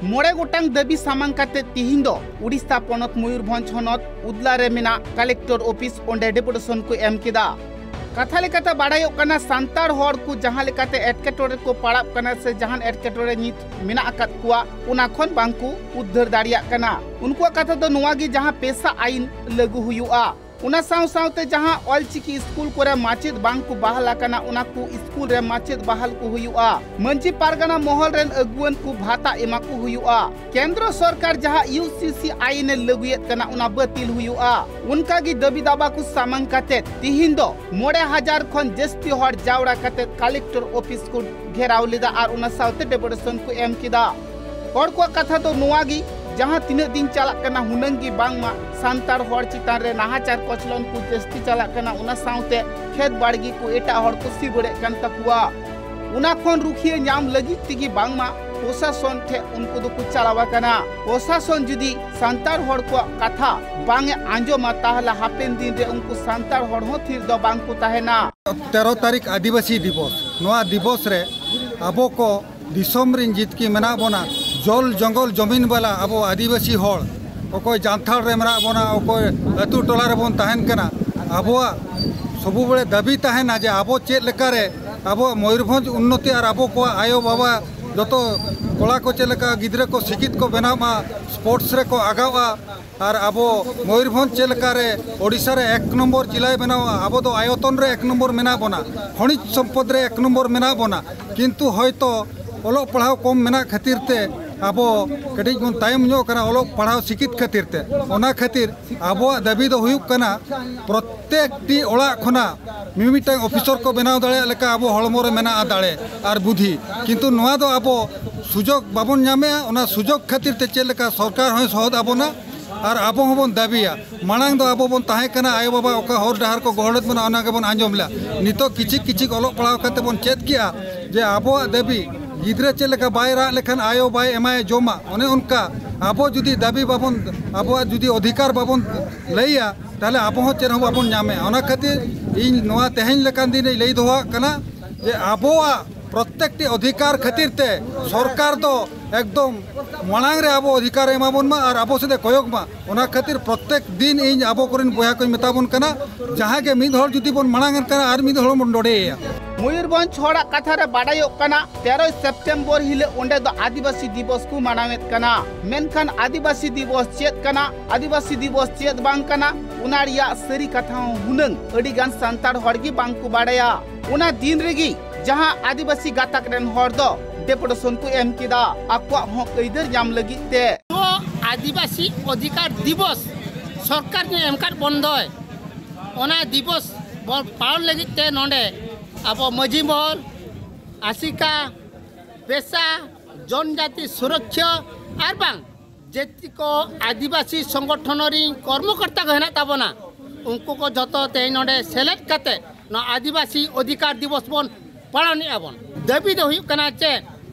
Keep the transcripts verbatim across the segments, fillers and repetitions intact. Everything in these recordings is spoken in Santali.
ᱢᱚᱬᱮ ᱜᱚᱴᱟᱝ ᱫᱟᱹᱵᱤ ᱥᱟᱢᱟᱝ ᱠᱟᱛᱮ ᱛᱤᱦᱤᱧ ᱫᱚ ᱩᱰᱤᱥᱟ ᱯᱚᱱᱚᱛ ᱢᱚᱭᱩᱨᱵᱷᱚᱸᱡᱽ ᱦᱚᱱᱚᱛ ᱩᱫᱽᱞᱟ ᱨᱮ ᱢᱮᱱᱟᱜ ᱠᱟᱞᱮᱠᱴᱚᱨ ᱚᱯᱷᱤᱥ ᱚᱸᱰᱮ ᱰᱮᱯᱩᱴᱮᱥᱚᱱ ᱠᱚ ᱮᱢ ᱠᱮᱫᱟ᱾ ᱠᱟᱛᱷᱟ ᱞᱮᱠᱟᱛᱮ ᱵᱟᱲᱟᱭᱚᱜ ᱠᱟᱱᱟ, ᱥᱟᱱᱛᱟᱲ ᱦᱚᱲ ᱠᱚ ᱡᱟᱦᱟᱸ ᱞᱮᱠᱟᱛᱮ ᱮᱴᱠᱮᱴᱚᱬᱮ ᱠᱚ ᱯᱟᱲᱟᱜ ᱠᱟᱱᱟ ᱥᱮ ᱡᱟᱦᱟᱱ ᱮᱴᱠᱮᱴᱚᱬᱮ ᱱᱤᱛ ᱢᱮᱱᱟᱜ ᱟᱠᱟᱫ ᱠᱚᱣᱟ, ᱚᱱᱟ ᱠᱷᱚᱱ ᱵᱟᱝ ᱠᱚ ᱩᱫᱽᱫᱷᱟᱹᱨ ᱫᱟᱲᱮᱭᱟᱜ ᱠᱟᱱᱟ᱾ ᱩᱱᱠᱩᱣᱟᱜ ᱠᱟᱛᱷᱟ ᱫᱚ ᱱᱚᱣᱟ ᱜᱮ, ᱡᱟᱦᱟᱸ ᱯᱮᱥᱟ ᱟᱭᱤᱱ ᱞᱟᱹᱜᱩ ᱦᱩᱭᱩᱜᱼᱟ, ᱚᱱᱟ ᱥᱟᱶ ᱥᱟᱶᱛᱮ ᱡᱟᱦᱟᱸ ᱚᱞᱪᱤᱠᱤ ᱥᱠᱩᱞ ᱠᱚᱨᱮ ᱢᱟᱪᱮᱫ ᱵᱟᱝ ᱠᱚ ᱵᱟᱦᱟᱞ ᱟᱠᱟᱱᱟ, ᱚᱱᱟ ᱠᱚ ᱥᱠᱩᱞ ᱨᱮ ᱢᱟᱪᱮᱫ ᱵᱟᱦᱟᱞ ᱠᱚ ᱦᱩᱭᱩᱜᱼᱟ᱾ ᱢᱟᱹᱡᱷᱤ ᱯᱟᱨᱜᱟᱱᱟ ᱢᱚᱦᱚᱞ ᱨᱮᱱ ᱟᱹᱜᱩᱣᱟᱹᱱ ᱠᱚ ᱵᱷᱟᱛᱟ ᱮᱢᱟ ᱠᱚ ᱦᱩᱭᱩᱜᱼᱟ᱾ ᱠᱮᱱᱫᱨᱚ ᱥᱚᱨᱠᱟᱨ ᱡᱟᱦᱟᱸ ᱤᱭᱩ ᱥᱤ ᱥᱤ ᱟᱭᱤᱱ ᱮ ᱞᱟᱹᱜᱩᱭᱮᱫ ᱠᱟᱱᱟ, ᱚᱱᱟ ᱵᱟᱹᱛᱤᱞ ᱦᱩᱭᱩᱜᱼᱟ᱾ ᱚᱱᱠᱟ ᱜᱮ ᱫᱟᱹᱵᱤ ᱫᱟᱵᱟ ᱠᱚ ᱥᱟᱢᱟᱝ ᱠᱟᱛᱮ ᱛᱤᱦᱤᱧ ᱫᱚ ᱢᱚᱬᱮ ᱦᱟᱡᱟᱨ ᱠᱷᱚᱱ ᱡᱟᱹᱥᱛᱤ ᱦᱚᱲ ᱡᱟᱣᱨᱟ ᱠᱟᱛᱮ ᱠᱟᱞᱮᱠᱴᱚᱨ ᱚᱯᱷᱤᱥ ᱠᱚ ᱜᱷᱮᱨᱟᱣ ᱞᱮᱫᱟ ᱟᱨ ᱚᱱᱟ ᱥᱟᱶᱛᱮ ᱰᱮᱯᱩᱴᱮᱥᱚᱱ ᱠᱚ ᱮᱢ ᱠᱮᱫᱟ᱾ ᱦᱚᱲ ᱠᱚᱣᱟᱜ ᱠᱟᱛᱷᱟ ᱫᱚ ᱱᱚᱣᱟ ᱜᱮ, ᱡᱟᱦᱟᱸ ᱛᱤᱱᱟᱹᱜ ᱫᱤᱱ ᱪᱟᱞᱟᱜ ᱠᱟᱱᱟ, ᱦᱩᱱᱟᱹᱝ ᱜᱮ ᱵᱟᱝᱢᱟ ᱥᱟᱱᱛᱟᱲ ᱦᱚᱲ ᱪᱮᱛᱟᱱ ᱨᱮ ᱱᱟᱦᱟᱪᱟᱨ ᱠᱚᱪᱞᱚᱱ ᱠᱚ ᱡᱟᱹᱥᱛᱤ ᱪᱟᱞᱟᱜ ᱠᱟᱱᱟ, ᱚᱱᱟ ᱥᱟᱶᱛᱮ ᱠᱷᱮᱛ ᱵᱟᱲᱜᱮ ᱠᱚ ᱮᱴᱟᱜ ᱦᱚᱲ ᱠᱚ ᱥᱤᱵᱟᱹᱲᱮᱫ ᱠᱟᱱ ᱛᱟᱠᱚᱣᱟ᱾ ᱚᱱᱟ ᱠᱷᱚᱱ ᱨᱩᱠᱷᱤᱭᱟᱹ ᱧᱟᱢ ᱞᱟᱹᱜᱤᱫ ᱛᱮᱜᱮ ᱵᱟᱝᱢᱟ ᱯᱨᱚᱥᱟᱥᱚᱱ ᱴᱷᱮᱱ ᱩᱱᱠᱩ ᱫᱚᱠᱚ ᱪᱟᱞᱟᱣ ᱟᱠᱟᱱᱟ᱾ ᱯᱨᱚᱥᱟᱥᱚᱱ ᱡᱩᱫᱤ ᱥᱟᱱᱛᱟᱲ ᱦᱚᱲ ᱠᱚᱣᱟᱜ ᱠᱟᱛᱷᱟ ᱵᱟᱝ ᱮ ᱟᱸᱡᱚᱢᱟ, ᱛᱟᱦᱚᱞᱮ ᱦᱟᱯᱮᱱ ᱫᱤᱱ ᱨᱮ ᱩᱱᱠᱩ ᱥᱟᱱᱛᱟᱲ ᱦᱚᱲ ᱦᱚᱸ ᱛᱷᱤᱨ ᱫᱚ ᱵᱟᱝ ᱠᱚ ᱛᱟᱦᱮᱱᱟ᱾ ᱛᱮᱨᱚ ᱛᱟᱹᱨᱤᱠᱷ ᱟᱹᱫᱤᱵᱟᱹᱥᱤ ᱫᱤᱵᱚᱥ, ᱱᱚᱣᱟ ᱫᱤᱵᱚᱥ ᱨᱮ ᱟᱵᱚ ᱠᱚ ᱫᱤᱥᱚᱢ ᱨᱤᱱ ᱡᱤᱛᱠᱤ ᱢᱮᱱᱟᱜ ᱵᱚᱱᱟ, ᱡᱚᱞ ᱡᱚᱝᱜᱚᱞ ᱡᱚᱢᱤᱱ ᱵᱟᱞᱟ ᱟᱵᱚ ᱟᱹᱫᱤᱵᱟᱹᱥᱤ ᱦᱚᱲ, ᱚᱠᱚᱭ ᱡᱟᱱᱛᱷᱟᱲ ᱨᱮ ᱢᱮᱱᱟᱜ ᱵᱚᱱᱟ, ᱚᱠᱚᱭ ᱟᱹᱛᱩ ᱴᱚᱞᱟ ᱨᱮᱵᱚᱱ ᱛᱟᱦᱮᱱ ᱠᱟᱱᱟ, ᱟᱵᱚᱣᱟᱜ ᱥᱚᱵᱩ ᱵᱮᱲᱮ ᱫᱟᱹᱵᱤ ᱛᱟᱦᱮᱱᱟ ᱡᱮ ᱟᱵᱚ ᱪᱮᱫ ᱞᱮᱠᱟᱨᱮ ᱟᱵᱚᱣᱟᱜ ᱢᱚᱭᱩᱨᱵᱷᱚᱸᱡᱽ ᱩᱱᱱᱚᱛᱤ ᱟᱨ ᱟᱵᱚ ᱠᱚᱣᱟᱜ ᱟᱭᱳ ᱵᱟᱵᱟ ᱡᱚᱛᱚ ᱠᱚᱲᱟ ᱠᱚ ᱪᱮᱫ ᱞᱮᱠᱟ ᱜᱤᱫᱽᱨᱟᱹ ᱠᱚ ᱥᱤᱠᱷᱤᱛ ᱠᱚ ᱵᱮᱱᱟᱣ ᱢᱟ, ᱥᱯᱳᱨᱴᱥ ᱨᱮᱠᱚ ᱟᱜᱟᱣᱼᱟ, ᱟᱨ ᱟᱵᱚ ᱢᱚᱭᱩᱨᱵᱷᱚᱸᱡᱽ ᱪᱮᱫ ᱞᱮᱠᱟᱨᱮ ᱳᱰᱤᱥᱟ ᱨᱮ ᱮᱠ ᱱᱚᱢᱵᱚᱨ ᱡᱮᱞᱟᱭ ᱵᱮᱱᱟᱣᱟ, ᱟᱵᱚ ᱫᱚ ᱟᱭᱚᱛᱚᱱ ᱨᱮ ᱮᱠ ᱱᱚᱢᱵᱚᱨ ᱢᱮᱱᱟᱜ ᱵᱚᱱᱟ, ᱠᱷᱚᱱᱤᱡᱽ ᱥᱚᱢᱯᱚᱫ ᱨᱮ ᱮᱠ ᱱᱚᱢᱵᱚᱨ ᱢᱮᱱᱟᱜ ᱵᱚᱱᱟ, ᱠᱤᱱᱛᱩ ᱦᱚᱭᱛᱚ ᱚᱞᱚᱜ ᱯᱟᱲᱦᱟᱣ ᱠᱚᱢ ᱢᱮᱱᱟᱜ ᱠᱷᱟᱹᱛᱤᱨ ᱛᱮ ᱟᱵᱚ ᱠᱟᱹᱴᱤᱡ ᱵᱚᱱ ᱛᱟᱭᱚᱢ ᱧᱚᱜ ᱠᱟᱱᱟ ᱚᱞᱚᱜ ᱯᱟᱲᱦᱟᱣ ᱥᱤᱠᱷᱤᱛ ᱠᱷᱟᱹᱛᱤᱨ ᱛᱮ᱾ ᱚᱱᱟ ᱠᱷᱟᱹᱛᱤᱨ ᱟᱵᱚᱣᱟᱜ ᱫᱟᱹᱵᱤ ᱫᱚ ᱦᱩᱭᱩᱜ ᱠᱟᱱᱟ, ᱯᱨᱚᱛᱮᱠᱴᱤ ᱚᱲᱟᱜ ᱠᱷᱚᱱᱟᱜ ᱢᱤᱢᱤᱫᱴᱟᱝ ᱚᱯᱷᱤᱥᱚᱨ ᱠᱚ ᱵᱮᱱᱟᱣ ᱫᱟᱲᱮᱭᱟᱜ ᱞᱮᱠᱟ ᱟᱵᱚ ᱦᱚᱲᱢᱚ ᱨᱮ ᱢᱮᱱᱟᱜᱼᱟ ᱫᱟᱲᱮ ᱟᱨ ᱵᱩᱫᱷᱤ, ᱠᱤᱱᱛᱩ ᱱᱚᱣᱟ ᱫᱚ ᱟᱵᱚ ᱥᱩᱡᱳᱜᱽ ᱵᱟᱵᱚᱱ ᱧᱟᱢᱮᱜᱼᱟ᱾ ᱚᱱᱟ ᱥᱩᱡᱳᱜᱽ ᱠᱷᱟᱹᱛᱤᱨ ᱛᱮ ᱪᱮᱫ ᱞᱮᱠᱟ ᱥᱚᱨᱠᱟᱨ ᱦᱚᱸᱭ ᱥᱚᱦᱚᱫ ᱟᱵᱚᱱᱟ ᱟᱨ ᱟᱵᱚ ᱦᱚᱸᱵᱚᱱ ᱫᱟᱹᱵᱤᱭᱟ᱾ ᱢᱟᱲᱟᱝ ᱫᱚ ᱟᱵᱚ ᱵᱚᱱ ᱛᱟᱦᱮᱸ ᱠᱟᱱᱟ, ᱟᱭᱳᱼᱵᱟᱵᱟ ᱚᱠᱟ ᱦᱚᱨ ᱰᱟᱦᱟᱨ ᱠᱚ ᱜᱚᱦᱚᱲᱮᱫ ᱵᱚᱱᱟ, ᱚᱱᱟ ᱜᱮᱵᱚᱱ ᱟᱸᱡᱚᱢ ᱞᱮᱫᱼᱟ᱾ ᱱᱤᱛᱚᱜ ᱠᱤᱪᱷᱤᱠ ᱠᱤᱪᱷᱤᱠ ᱚᱞᱚᱜ ᱯᱟᱲᱦᱟᱣ ᱠᱟᱛᱮ ᱵᱚᱱ ᱪᱮᱫ ᱠᱮᱜᱼᱟ ᱡᱮ ᱟᱵᱚᱣᱟᱜ ᱫᱟᱹᱵᱤ, ᱜᱤᱫᱽᱨᱟᱹ ᱪᱮᱫ ᱞᱮᱠᱟ ᱵᱟᱭ ᱨᱟᱜ ᱞᱮᱠᱷᱟᱱ ᱟᱭᱳ ᱵᱟᱭ ᱮᱢᱟᱭ ᱡᱚᱢᱟᱜ, ᱚᱱᱮ ᱚᱱᱠᱟ ᱟᱵᱚ ᱡᱩᱫᱤ ᱫᱟᱹᱵᱤ ᱵᱟᱵᱚᱱ, ᱟᱵᱚᱣᱟᱜ ᱡᱩᱫᱤ ᱚᱫᱷᱤᱠᱟᱨ ᱵᱟᱵᱚᱱ ᱞᱟᱹᱭᱟ, ᱛᱟᱦᱚᱞᱮ ᱟᱵᱚ ᱦᱚᱸ ᱪᱮᱫ ᱦᱚᱸ ᱵᱟᱵᱚᱱ ᱧᱟᱢᱮᱜᱼᱟ᱾ ᱚᱱᱟ ᱠᱷᱟᱹᱛᱤᱨ ᱤᱧ ᱱᱚᱣᱟ ᱛᱮᱦᱮᱧ ᱞᱮᱠᱟᱱ ᱫᱤᱱ ᱨᱮᱧ ᱞᱟᱹᱭ ᱫᱚᱦᱚᱣᱟᱜ ᱠᱟᱱᱟ ᱡᱮ ᱟᱵᱚᱣᱟᱜ ᱯᱨᱚᱛᱮᱠᱴᱤ ᱚᱫᱷᱤᱠᱟᱨ ᱠᱷᱟᱹᱛᱤᱨ ᱛᱮ ᱥᱚᱨᱠᱟᱨ ᱫᱚ ᱮᱠᱫᱚᱢ ᱢᱟᱲᱟᱝ ᱨᱮ ᱟᱵᱚ ᱚᱫᱷᱤᱠᱟᱨ ᱮ ᱮᱢᱟ ᱵᱚᱱ ᱢᱟ ᱟᱨ ᱟᱵᱚ ᱥᱮᱫ ᱮ ᱠᱚᱭᱚᱜ ᱢᱟ᱾ ᱚᱱᱟ ᱠᱷᱟᱹᱛᱤᱨ ᱯᱨᱚᱛᱮᱠ ᱫᱤᱱ ᱤᱧ ᱟᱵᱚ ᱠᱚᱨᱮᱱ ᱵᱚᱭᱦᱟ ᱠᱚᱧ ᱢᱮᱛᱟ ᱵᱚᱱ ᱠᱟᱱᱟ, ᱡᱟᱦᱟᱸ ᱜᱮ ᱢᱤᱫ ᱦᱚᱲ ᱡᱩᱫᱤ ᱵᱚᱱ ᱢᱟᱲᱟᱝ ᱮᱱ ᱠᱟᱱᱟ ᱟᱨ ᱢᱤᱫ ᱦᱚᱲ ᱵᱚᱱ ᱰᱚᱰᱮᱭᱮᱭᱟ᱾ ᱢᱚᱭᱩᱨᱵᱷᱚᱸᱡᱽ ᱦᱚᱲᱟᱜ ᱠᱟᱛᱷᱟ ᱨᱮ ᱵᱟᱰᱟᱭᱚᱜ ᱠᱟᱱᱟ, ᱛᱮᱨᱚᱭ ᱥᱮᱯᱴᱮᱢᱵᱚᱨ ᱦᱤᱞᱳᱜ ᱚᱸᱰᱮ ᱫᱚ ᱟᱹᱫᱤᱵᱟᱹᱥᱤ ᱫᱤᱵᱚᱥ ᱠᱚ ᱢᱟᱱᱟᱣᱮᱫ ᱠᱟᱱᱟ, ᱢᱮᱱᱠᱷᱟᱱ ᱟᱹᱫᱤᱵᱟᱹᱥᱤ ᱫᱤᱵᱚᱥ ᱪᱮᱫ ᱠᱟᱱᱟ, ᱟᱹᱫᱤᱵᱟᱹᱥᱤ ᱫᱤᱵᱚᱥ ᱪᱮᱫ ᱵᱟᱝ ᱠᱟᱱᱟ, ᱚᱱᱟ ᱨᱮᱭᱟᱜ ᱥᱟᱹᱨᱤ ᱠᱟᱛᱷᱟ ᱦᱚᱸ ᱦᱩᱱᱟᱹᱝ ᱟᱹᱰᱤ ᱜᱟᱱ ᱥᱟᱱᱛᱟᱲ ᱦᱚᱲ ᱜᱮ ᱵᱟᱝ ᱠᱚ ᱵᱟᱰᱟᱭᱟ᱾ ᱚᱱᱟ ᱫᱤᱱ ᱨᱮᱜᱮ ᱡᱟᱦᱟᱸ ᱟᱹᱫᱤᱵᱟᱹᱥᱤ ᱜᱟᱛᱟᱠ ᱨᱮᱱ ᱦᱚᱲ ᱫᱚ ᱰᱮᱯᱩᱴᱮᱥᱚᱱ ᱠᱚ ᱮᱢ ᱠᱮᱫᱟ ᱟᱠᱚᱣᱟᱜ ᱦᱚᱠ ᱟᱹᱭᱫᱟᱹᱨ ᱧᱟᱢ ᱞᱟᱹᱜᱤᱫ ᱛᱮ᱾ ᱱᱚᱣᱟ ᱟᱹᱫᱤᱵᱟᱹᱥᱤ ᱚᱫᱷᱤᱠᱟᱨ ᱫᱤᱵᱚᱥ ᱥᱚᱨᱠᱟᱨ ᱧᱮ ᱮᱢ ᱠᱟᱫ ᱵᱚᱱ ᱫᱚᱭ, ᱚᱱᱟ ᱫᱤᱵᱚᱥ ᱵᱚᱱ ᱯᱟᱞᱚᱱ ᱞᱟᱹᱜᱤᱫ ᱛᱮ ᱱᱚᱰᱮ ᱟᱵᱚ ᱢᱟᱹᱡᱷᱤ ᱢᱚᱦᱚᱞ, ᱟᱥᱤᱠᱟ, ᱯᱮᱥᱟ, ᱡᱚᱱᱡᱟᱛᱤ ᱥᱩᱨᱚᱠᱷᱟ ᱟᱨ ᱵᱟᱝ ᱡᱮᱛᱤ ᱠᱚ ᱟᱹᱫᱤᱵᱟᱹᱥᱤ ᱥᱚᱝᱜᱚᱴᱷᱚᱱ ᱨᱤᱱ ᱠᱚᱨᱢᱚᱠᱚᱨᱛᱟ ᱠᱚ ᱦᱮᱱᱟᱜ ᱛᱟᱵᱚᱱᱟ, ᱩᱱᱠᱩ ᱠᱚ ᱡᱷᱚᱛᱚ ᱛᱮᱦᱮᱧ ᱱᱚᱰᱮ ᱥᱮᱞᱮᱫ ᱠᱟᱛᱮ ᱱᱚᱣᱟ ᱟᱹᱫᱤᱵᱟᱹᱥᱤ ᱚᱫᱷᱤᱠᱟᱨ ᱫᱤᱵᱚᱥ ᱵᱚᱱ ᱯᱟᱞᱚᱱᱮᱜᱼᱟ ᱵᱚᱱ᱾ ᱫᱟᱹᱵᱤ ᱫᱚ ᱦᱩᱭᱩᱜ ᱠᱟᱱᱟ ᱪᱮᱫ,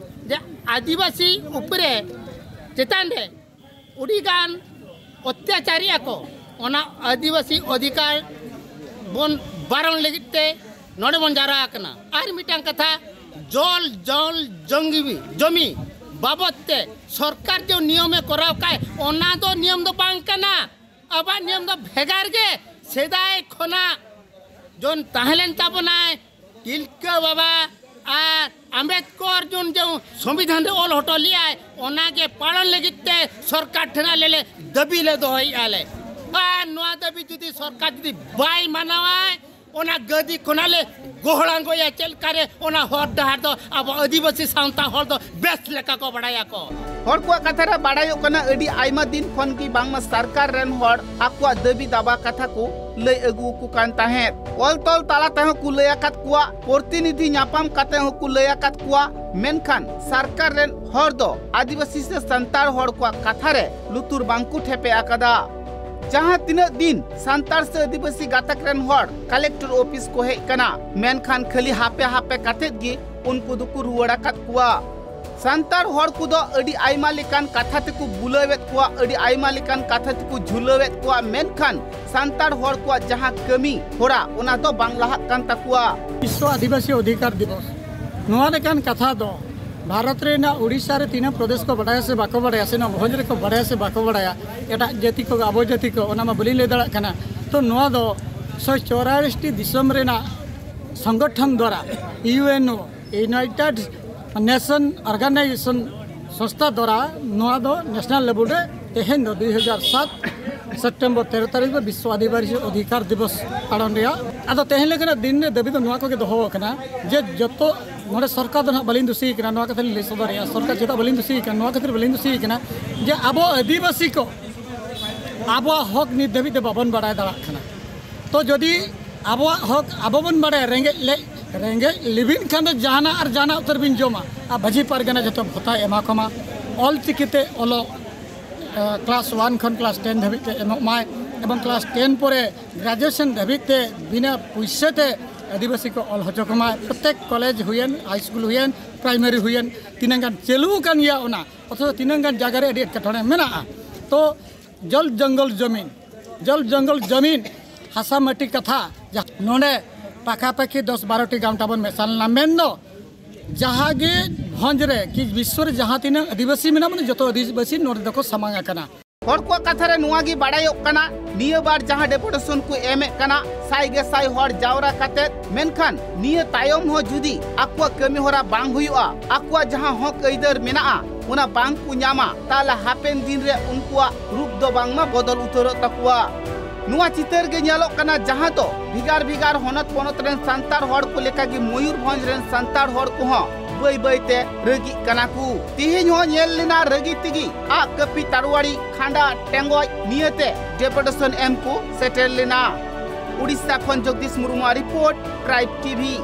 ᱡᱮ ᱟᱹᱫᱤᱵᱟᱹᱥᱤ ᱩᱯᱨᱮ ᱪᱮᱛᱟᱱ ᱨᱮ ᱟᱹᱰᱤᱜᱟᱱ ᱚᱛᱛᱟᱪᱟᱨᱮᱜᱼᱟ ᱠᱚ, ᱚᱱᱟ ᱟᱹᱫᱤᱵᱟᱹᱥᱤ ᱚᱫᱷᱤᱠᱟᱨ ᱵᱚᱱ ᱵᱟᱨᱚᱱ ᱞᱟᱹᱜᱤᱫ ᱛᱮ ᱱᱚᱰᱮ ᱵᱚᱱ ᱡᱟᱣᱨᱟ ᱟᱠᱟᱱᱟ᱾ ᱟᱨ ᱢᱤᱫᱴᱟᱝ ᱠᱟᱛᱷᱟ, ᱡᱚᱞ ᱡᱚᱞ ᱡᱚᱝᱜᱤ ᱡᱚᱢᱤ ᱵᱟᱵᱚᱫ ᱛᱮ ᱥᱚᱨᱠᱟᱨ ᱡᱮ ᱱᱤᱭᱚᱢᱮ ᱠᱚᱨᱟᱣ ᱠᱟᱭ, ᱚᱱᱟ ᱫᱚ ᱱᱤᱭᱚᱢ ᱫᱚ ᱵᱟᱝ ᱠᱟᱱᱟ᱾ ᱟᱵᱚᱣᱟᱜ ᱱᱤᱭᱚᱢ ᱫᱚ ᱵᱷᱮᱜᱟᱨ ᱜᱮ᱾ ᱥᱮᱫᱟᱭ ᱠᱷᱚᱱᱟᱜ ᱡᱚᱱ ᱛᱟᱦᱮᱸ ᱞᱮᱱ ᱛᱟᱵᱚᱱᱟᱭ, ᱛᱤᱞᱠᱟᱹ ᱵᱟᱵᱟ ᱟᱨ ᱟᱢᱵᱮᱫᱠᱚᱨ ᱡᱚᱱ ᱡᱮ ᱥᱚᱝᱵᱤᱫᱷᱟᱱ ᱨᱮ ᱚᱞ ᱦᱚᱴᱚ ᱞᱮᱜᱼᱟᱭ, ᱚᱱᱟᱜᱮ ᱯᱟᱞᱚᱱ ᱞᱟᱹᱜᱤᱫ ᱛᱮ ᱥᱚᱨᱠᱟᱨ ᱴᱷᱮᱱ ᱟᱞᱮ ᱞᱮ ᱫᱟᱹᱵᱤ ᱞᱮ ᱫᱚᱦᱚᱭᱮᱫᱼᱟ ᱞᱮ᱾ ᱟᱨ ᱱᱚᱣᱟ ᱫᱟᱹᱵᱤ ᱡᱩᱫᱤ ᱥᱚᱨᱠᱟᱨ ᱡᱩᱫᱤ ᱵᱟᱭ ᱢᱟᱱᱟᱣᱟᱭ, ᱚᱱᱟ ᱜᱟᱹᱫᱤ ᱠᱷᱚᱱᱟᱜ ᱞᱮ ᱜᱚᱦᱚᱲᱟᱝᱜᱚᱭᱟ᱾ ᱪᱮᱫ ᱞᱮᱠᱟᱨᱮ ᱚᱱᱟ ᱦᱚᱨ ᱰᱟᱦᱟᱨ ᱫᱚ ᱟᱵᱚ ᱟᱹᱫᱤᱵᱟᱹᱥᱤ ᱥᱟᱶᱛᱟ ᱦᱚᱲ ᱫᱚ ᱵᱮᱥ ᱞᱮᱠᱟ ᱠᱚ ᱵᱟᱲᱟᱭᱟᱠᱚ᱾ ᱦᱚᱲ ᱠᱚᱣᱟᱜ ᱠᱟᱛᱷᱟ ᱨᱮ ᱵᱟᱰᱟᱭᱚᱜ ᱠᱟᱱᱟ, ᱟᱹᱰᱤ ᱟᱭᱢᱟ ᱫᱤᱱ ᱠᱷᱚᱱ ᱜᱮ ᱵᱟᱝᱢᱟ ᱥᱚᱨᱠᱟᱨ ᱨᱮᱱ ᱦᱚᱲ ᱟᱠᱚᱣᱟᱜ ᱫᱟᱹᱵᱤ ᱫᱟᱵᱟ ᱠᱟᱛᱷᱟ ᱠᱚ ᱞᱟᱹᱭ ᱟᱹᱜᱩ ᱟᱠᱚ ᱠᱟᱱ ᱛᱟᱦᱮᱸᱫ᱾ ᱚᱞ ᱛᱚᱞ ᱛᱟᱞᱟ ᱛᱮᱦᱚᱸ ᱠᱚ ᱞᱟᱹᱭ ᱟᱠᱟᱫ ᱠᱚᱣᱟ, ᱯᱨᱚᱛᱤᱱᱤᱫᱷᱤ ᱧᱟᱯᱟᱢ ᱠᱟᱛᱮ ᱦᱚᱸᱠᱚ ᱞᱟᱹᱭ ᱟᱠᱟᱫ ᱠᱚᱣᱟ, ᱢᱮᱱᱠᱷᱟᱱ ᱥᱚᱨᱠᱟᱨ ᱨᱮᱱ ᱦᱚᱲ ᱫᱚ ᱟᱹᱫᱤᱵᱟᱹᱥᱤ ᱥᱮ ᱥᱟᱱᱛᱟᱲ ᱦᱚᱲ ᱠᱚᱣᱟᱜ ᱠᱟᱛᱷᱟ ᱨᱮ ᱞᱩᱛᱩᱨ ᱵᱟᱝ ᱠᱚ ᱴᱷᱮᱯᱮ ᱟᱠᱟᱫᱟ᱾ ᱡᱟᱦᱟᱸ ᱛᱤᱱᱟᱹᱜ ᱫᱤᱱ ᱥᱟᱱᱛᱟᱲ ᱥᱮ ᱟᱹᱫᱤᱵᱟᱹᱥᱤ ᱜᱟᱛᱟᱠ ᱨᱮᱱ ᱦᱚᱲ ᱠᱟᱞᱮᱠᱴᱚᱨ ᱚᱯᱷᱤᱥ ᱠᱚ ᱦᱮᱡ ᱠᱟᱱᱟ, ᱢᱮᱱᱠᱷᱟᱱ ᱠᱷᱟᱹᱞᱤ ᱦᱟᱯᱮ ᱦᱟᱯᱮ ᱠᱟᱛᱮᱫ ᱜᱮ ᱩᱱᱠᱩ ᱫᱚᱠᱚ ᱨᱩᱣᱟᱹᱲ ᱟᱠᱟᱫ ᱠᱚᱣᱟ᱾ ᱥᱟᱱᱛᱟᱲ ᱦᱚᱲ ᱠᱚᱫᱚ ᱟᱹᱰᱤ ᱟᱭᱢᱟ ᱞᱮᱠᱟᱱ ᱠᱟᱛᱷᱟ ᱛᱮᱠᱚ ᱵᱩᱞᱟᱹᱣᱮᱫ ᱠᱚᱣᱟ, ᱟᱹᱰᱤ ᱟᱭᱢᱟ ᱞᱮᱠᱟᱱ ᱠᱟᱛᱷᱟ ᱛᱮᱠᱚ ᱡᱷᱩᱞᱟᱹᱣᱮᱫ ᱠᱚᱣᱟ, ᱢᱮᱱᱠᱷᱟᱱ ᱥᱟᱱᱛᱟᱲ ᱦᱚᱲ ᱠᱚᱣᱟᱜ ᱡᱟᱦᱟᱸ ᱠᱟᱹᱢᱤ ᱦᱚᱨᱟ, ᱚᱱᱟ ᱫᱚ ᱵᱟᱝ ᱞᱟᱦᱟᱜ ᱠᱟᱱ ᱛᱟᱠᱚᱣᱟ᱾ ᱵᱤᱥᱥᱚ ᱟᱹᱫᱤᱵᱟᱹᱥᱤ ᱚᱫᱷᱤᱠᱟᱨ ᱫᱤᱵᱚᱥ ᱱᱚᱣᱟ ᱞᱮᱠᱟᱱ ᱠᱟᱛᱷᱟ ᱫᱚ ᱵᱷᱟᱨᱚᱛ ᱨᱮᱱᱟᱜ ᱩᱲᱤᱥᱥᱟ ᱨᱮ ᱛᱤᱱᱟᱹᱜ ᱯᱨᱚᱫᱮᱥ ᱠᱚ ᱵᱟᱰᱟᱭᱟ ᱥᱮ ᱵᱟᱠᱚ ᱵᱟᱰᱟᱭᱟ, ᱥᱮ ᱱᱚᱣᱟ ᱵᱷᱚᱸᱡᱽ ᱨᱮᱠᱚ ᱵᱟᱰᱟᱭᱟ ᱥᱮ ᱵᱟᱠᱚ ᱵᱟᱰᱟᱭᱟ, ᱮᱴᱟᱜ ᱡᱟᱹᱛᱤ ᱠᱚ, ᱟᱵᱚ ᱡᱟᱹᱛᱤ ᱠᱚ, ᱚᱱᱟ ᱢᱟ ᱵᱟᱹᱞᱤᱧ ᱞᱟᱹᱭ ᱫᱟᱲᱮᱭᱟᱜ ᱠᱟᱱᱟ᱾ ᱛᱚ ᱱᱚᱣᱟ ᱫᱚ ᱥᱚᱭ ᱪᱚᱣᱨᱟᱞᱤᱥ ᱴᱤ ᱫᱤᱥᱚᱢ ᱨᱮᱱᱟᱜ ᱥᱚᱝᱜᱚᱴᱷᱚᱱ ᱫᱚᱣᱟᱨᱟ, ᱤᱭᱩ ᱮᱱ ᱳ, ᱤᱭᱩᱱᱟᱭᱴᱮᱰ ᱱᱮᱥᱚᱱ ᱚᱨᱜᱟᱱᱟᱭᱡᱮᱥᱚᱱ ᱥᱚᱝᱥᱛᱷᱟ ᱫᱚᱣᱟᱨᱟ ᱱᱚᱣᱟ ᱫᱚ ᱱᱮᱥᱱᱟᱞ ᱞᱮᱵᱮᱞ ᱨᱮ ᱛᱮᱦᱮᱧ ᱫᱚ ᱫᱩᱭ ᱦᱟᱡᱟᱨ ᱥᱟᱛ ᱥᱮᱯᱴᱮᱢᱵᱚᱨ ᱛᱮᱨᱚ ᱛᱟᱹᱨᱤᱠᱷ ᱫᱚ ᱵᱤᱥᱥᱚ ᱟᱹᱫᱤᱵᱟᱹᱥᱤ ᱚᱫᱷᱤᱠᱟᱨ ᱫᱤᱵᱚᱥ ᱯᱟᱞᱚᱱ ᱨᱮᱭᱟᱜ᱾ ᱟᱫᱚ ᱛᱮᱦᱮᱧ ᱞᱮᱠᱟᱱᱟᱜ ᱫᱤᱱ ᱨᱮ ᱫᱟᱹᱵᱤ ᱫᱚ ᱱᱚᱣᱟ ᱠᱚᱜᱮ ᱫᱚᱦᱚ ᱟᱠᱟᱱᱟ ᱡᱮ ᱡᱚᱛᱚ ᱱᱚᱰᱮ ᱥᱚᱨᱠᱟᱨ ᱫᱚ ᱱᱟᱦᱟᱜ ᱵᱟᱹᱞᱤᱧ ᱫᱩᱥᱤ ᱠᱟᱱᱟ, ᱱᱚᱣᱟ ᱠᱟᱛᱷᱟ ᱞᱤᱧ ᱞᱟᱹᱭ ᱥᱚᱫᱚᱨᱮᱜᱼᱟ᱾ ᱥᱚᱨᱠᱟᱨ ᱪᱮᱫᱟᱜ ᱵᱟᱹᱞᱤᱧ ᱫᱩᱥᱤ ᱠᱟᱱᱟ, ᱱᱚᱣᱟ ᱠᱷᱟᱹᱛᱤᱨ ᱵᱟᱹᱞᱤᱧ ᱫᱩᱥᱤ ᱠᱟᱱᱟ ᱡᱮ ᱟᱵᱚ ᱟᱹᱫᱤᱵᱟᱹᱥᱤ ᱠᱚ ᱟᱵᱚᱣᱟᱜ ᱦᱚᱠ ᱱᱤᱛ ᱫᱷᱟᱹᱵᱤᱡ ᱛᱮ ᱵᱟᱵᱚᱱ ᱵᱟᱲᱟᱭ ᱫᱟᱲᱮᱭᱟᱜ ᱠᱟᱱᱟ᱾ ᱛᱚ ᱡᱩᱫᱤ ᱟᱵᱚᱣᱟᱜ ᱦᱚᱠ ᱟᱵᱚ ᱵᱚᱱ ᱵᱟᱲᱟᱭᱟ, ᱨᱮᱸᱜᱮᱡ ᱞᱮ ᱨᱮᱸᱜᱮᱡ ᱞᱮᱵᱤᱱ ᱠᱷᱟᱱ ᱫᱚ ᱡᱟᱦᱟᱱᱟᱜ ᱟᱨ ᱡᱟᱦᱟᱱᱟᱜ ᱩᱛᱟᱹᱨ ᱵᱤᱱ ᱡᱚᱢᱟ, ᱟᱨ ᱵᱷᱟᱹᱡᱤ ᱯᱟᱨᱜᱟᱱᱟ ᱡᱚᱛᱚ ᱵᱷᱚᱛᱟᱭ ᱮᱢᱟ ᱠᱚᱢᱟ᱾ ᱚᱞ ᱪᱤᱠᱤᱛᱮ ᱚᱞᱚᱜ ᱠᱞᱟᱥ ᱳᱣᱟᱱ ᱠᱷᱚᱱ ᱠᱞᱟᱥ ᱴᱮᱱ ᱫᱷᱟᱹᱵᱤᱡ ᱛᱮ ᱮᱢᱚᱜ ᱢᱟᱭ, ᱮᱵᱚᱝ ᱠᱞᱟᱥ ᱴᱮᱱ ᱯᱚᱨᱮ ᱜᱨᱮᱡᱩᱭᱮᱥᱚᱱ ᱫᱷᱟᱹᱵᱤᱡ ᱛᱮ ᱵᱤᱱᱟᱹ ᱯᱩᱭᱥᱟᱹ ᱛᱮ ᱟᱹᱫᱤᱵᱟᱹᱥᱤ ᱠᱚ ᱚᱞ ᱦᱚᱪᱚ ᱠᱚᱢᱟᱭ᱾ ᱯᱨᱚᱛᱮᱠ ᱠᱚᱞᱮᱡᱽ ᱦᱩᱭᱮᱱ, ᱦᱟᱭ ᱥᱠᱩᱞ ᱦᱩᱭᱮᱱ, ᱯᱨᱟᱭᱢᱟᱨᱤ ᱦᱩᱭᱮᱱ, ᱛᱤᱱᱟᱹᱜ ᱜᱟᱱ ᱪᱟᱹᱞᱩ ᱟᱠᱟᱱ ᱜᱮᱭᱟ ᱚᱱᱟ, ᱚᱛᱷᱚᱪᱚ ᱛᱤᱱᱟᱹᱜ ᱜᱟᱱ ᱡᱟᱭᱜᱟ ᱨᱮ ᱟᱹᱰᱤ ᱮᱴᱠᱮᱴᱚᱬᱮ ᱢᱮᱱᱟᱜᱼᱟ᱾ ᱛᱚ ᱡᱚᱞ ᱡᱚᱝᱜᱚᱞ ᱡᱚᱢᱤᱱ, ᱡᱚᱞ ᱡᱚᱝᱜᱚᱞ ᱡᱚᱢᱤᱱ, ᱦᱟᱥᱟ ᱢᱟᱹᱴᱤ ᱠᱟᱛᱷᱟ, ᱡᱟ-, ᱱᱚᱰᱮ ᱯᱟᱠᱟᱯᱟᱠᱤ ᱫᱚᱥ ᱵᱟᱨᱚ ᱴᱤ ᱜᱟᱶᱛᱟ ᱵᱚᱱ ᱢᱮᱥᱟ ᱞᱮᱱᱟ᱾ ᱢᱮᱱᱫᱚ ᱡᱟᱦᱟᱸ ᱜᱮ ᱵᱷᱚᱸᱡᱽ ᱨᱮ ᱠᱤ ᱵᱤᱥᱥᱚ ᱨᱮ ᱡᱟᱦᱟᱸ ᱛᱤᱱᱟᱹᱜ ᱟᱹᱫᱤᱵᱟᱹᱥᱤ ᱢᱮᱱᱟᱜ ᱵᱚᱱᱟ, ᱡᱚᱛᱚ ᱟᱹᱫᱤᱵᱟᱹᱥᱤ ᱱᱚᱰᱮ ᱫᱚᱠᱚ ᱥᱟᱢᱟᱝ ᱟᱠᱟᱱᱟ᱾ ᱦᱚᱲ ᱠᱚᱣᱟᱜ ᱠᱟᱛᱷᱟ ᱨᱮ ᱱᱚᱣᱟ ᱜᱮ ᱵᱟᱲᱟᱭᱚᱜ ᱠᱟᱱᱟ, ᱱᱤᱭᱟᱹ ᱵᱟᱨ ᱡᱟᱦᱟᱸ ᱰᱮᱯᱩᱴᱮᱥᱚᱱ ᱠᱚ ᱮᱢᱮᱫ ᱠᱟᱱᱟ ᱥᱟᱭ ᱜᱮ ᱥᱟᱭ ᱦᱚᱲ ᱡᱟᱣᱨᱟ ᱠᱟᱛᱮ, ᱢᱮᱱᱠᱷᱟᱱ ᱱᱤᱭᱟᱹ ᱛᱟᱭᱚᱢ ᱦᱚᱸ ᱡᱩᱫᱤ ᱟᱠᱚᱣᱟᱜ ᱠᱟᱹᱢᱤ ᱦᱚᱨᱟ ᱵᱟᱝ ᱦᱩᱭᱩᱜᱼᱟ, ᱟᱠᱚᱣᱟᱜ ᱡᱟᱦᱟᱸ ᱦᱚᱠ ᱟᱹᱭᱫᱟᱹᱨ ᱢᱮᱱᱟᱜᱼᱟ ᱚᱱᱟ ᱵᱟᱝ ᱠᱚ ᱧᱟᱢᱟ, ᱛᱟᱦᱞᱮ ᱦᱟᱯᱮᱱ ᱫᱤᱱ ᱨᱮ ᱩᱱᱠᱩᱣᱟᱜ ᱨᱩᱯ ᱫᱚ ᱵᱟᱝᱢᱟ ᱵᱚᱫᱚᱞ ᱩᱛᱟᱹᱨᱚᱜ ᱛᱟᱠᱚᱣᱟ᱾ ᱱᱚᱣᱟ ᱪᱤᱛᱟᱹᱨ ᱜᱮ ᱧᱮᱞᱚᱜ ᱠᱟᱱᱟ, ᱡᱟᱦᱟᱸ ᱫᱚ ᱵᱷᱮᱜᱟᱨ ᱵᱷᱮᱜᱟᱨ ᱦᱚᱱᱚᱛ ᱯᱚᱱᱚᱛ ᱨᱮᱱ ᱥᱟᱱᱛᱟᱲ ᱦᱚᱲ ᱠᱚ ᱞᱮᱠᱟᱜᱮ ᱢᱚᱭᱩᱨᱵᱷᱚᱸᱡᱽ ᱨᱮᱱ ᱥᱟᱱᱛᱟᱲ ᱦᱚᱲ ᱠᱚᱦᱚᱸ ᱵᱟᱹᱭ ᱵᱟᱹᱭ ᱛᱮ ᱨᱟᱹᱜᱤᱜ ᱠᱟᱱᱟ ᱠᱚ᱾ ᱛᱮᱦᱮᱧ ᱦᱚᱸ ᱧᱮᱞ ᱞᱮᱱᱟ ᱨᱟᱹᱜᱤ ᱛᱮᱜᱮ ᱟᱜ ᱠᱟᱹᱯᱤ ᱛᱟᱨᱣᱟᱲᱤ ᱠᱷᱟᱸᱰᱟ ᱴᱮᱸᱜᱚᱡ ᱱᱤᱭᱟᱹᱛᱮ ᱰᱮᱯᱩᱴᱮᱥᱚᱱ ᱮᱢ ᱠᱚ ᱥᱮᱴᱮᱨ ᱞᱮᱱᱟ᱾ ᱩᱲᱤᱥᱥᱟ ᱠᱷᱚᱱ ᱡᱚᱜᱽᱫᱤᱥ ᱢᱩᱨᱢᱩᱣᱟᱜ ᱨᱤᱯᱳᱨᱴ, ᱴᱨᱟᱭᱤᱵᱽ ᱴᱤᱵᱷᱤ᱾